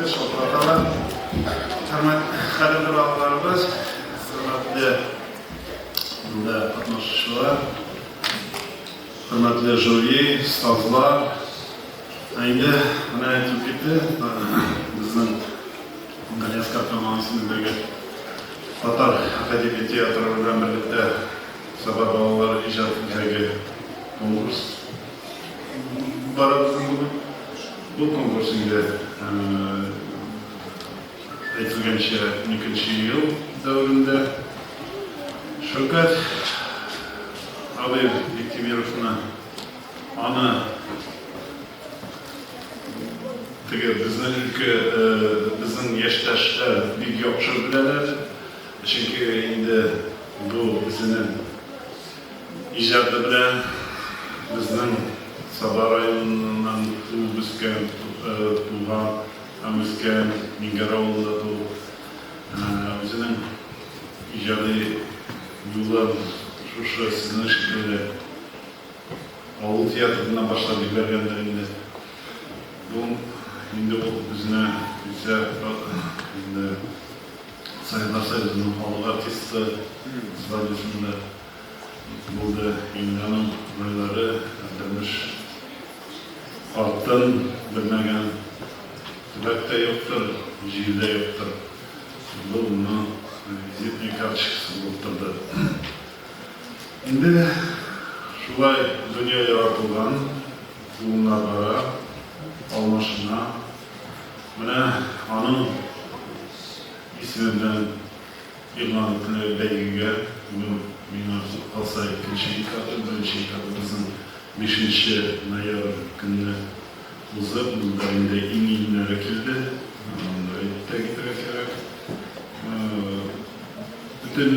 инде, шалтыраталар. Хөрмәт, кадерле балаларыбыз, хөрмәтле монда катнашучылар, хөрмәтле жюри, остазлар. Ә инде менә әйтеп китте, безнең Галиәсгар Камал исемендәге Татар академия театры белән берлектә Саба балалар иҗат үзәге конкурс бара безнең бүген. Бу конкурс инде әйтелгәнчә уникенче ел дәверендә. Шәүкәт абый Биктимировны аны теге безнең өлкә, безнең яшьтәшләр бик яхшы беләләр. Чөнки инде бу үзенең иҗаты белән безнең Саба районыннан туып үскән, туган һәм үскән, Миңгәр авылында туып, үзенең иҗади юлын шушы сезнең шикелле авыл театрыннан башлап җибәргәндер инде. Бу инде ул үзенә килсә, инде Советлар Союзының халык артисты званиесендә булды. Инде аның рольләре Әлдермеш картын белмәгән төбәк тә юктыр, җир дә юктыр. Бу моның визитный карточкасы булып торды. Инде шулай дөнья яратылган, буыннар бара, алмашына. Менә аның исеме белән игълан ителгән бәйгегә бүген миңа калса икенче этабы, беренче этабы безнең бишенче ноябрь көнне узып, монда инде иң-иңнәре килде, аны да әйтеп тә китәргә кирәк. Бөтен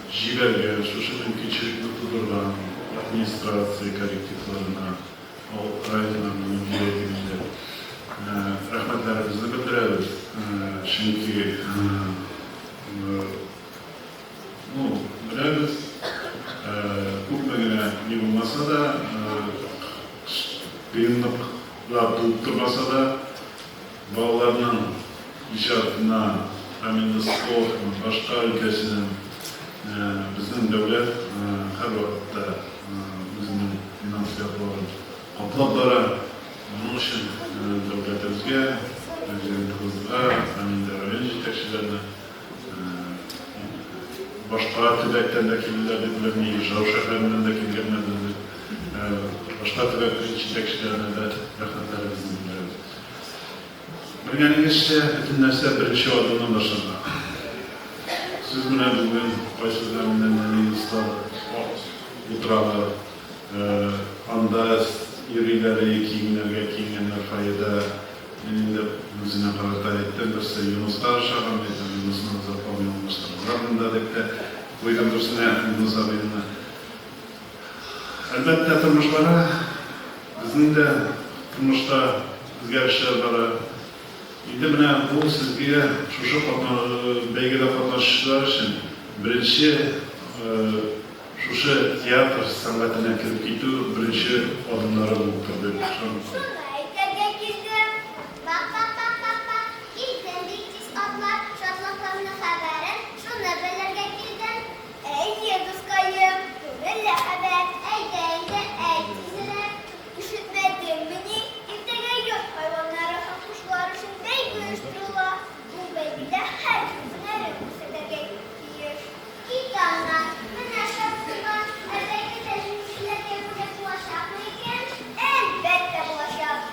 җибәргән, шушы мөмкинчелекне тудырган администрация коллективларына, Районнарның мөдире инде рәхмәтләребезне белдерәбез, чөнки, ну, беләбез, күпме генә ни булмаса да, кыенлыклар туып тормаса да, балаларның иҗатына һәм инде спортның башка өлкәсенә безнең дәүләт һәрвакытта үзенең финанс яклавын каплап бара. Моның өчен дәүләтебезгә, Президентыбызга һәм инде район җитәкчеләренә, башка төбәктән дә килделәр дип беләм, Ижау шәһәреннән дә килгәннәр дип, башка төбәк җитәкчеләренә дә рәхмәтләребезне белдерәбез. Белгәнегезчә, бөтен нәрсә беренче адымнан башлана. Сез менә бүген кайсы белән нәни дуслар утыралар, анда йөриләр, киемнәргә киенгәннәр фойеда. Мин инде үзенә карата әйттем, берсе Юныска ошаган, мин әйтәм, Юнысны озак калмый алмаштырдылар монда, дип тә куйдым берсенә Юныс абыйны. Әлбәттә, тормыш бара. Безнең дә тормышта үзгәрешләр бара. Инде менә бу сезгә шушы бәйгедә катнашучылар өчен беренче шушы театр сәнгатенә кереп китү беренче адымнары булып торды дип ышанам. Шуны әйтергә килдем. Пак-пак-пак-пак-пак, килдем бик тиз атлап, шатлыклымны хәбәрен, шуны белергә килдем. Әйе, дускаем, күңелле хәбәр, әйдә инде, әйт тизрәк. Ишетмәдеңмени, иртәгә йорт хайваннары һәм кошлар өчен бәйге оештырыла. Бу бәйгедә һәркем һөнәрен күрсәтергә тиеш. Кит аннан, менә шапкыннан, ә бәйгедә җиңүчеләргә бүләк булачакмы икән? Әлбәттә булачак!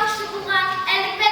яхшы булган.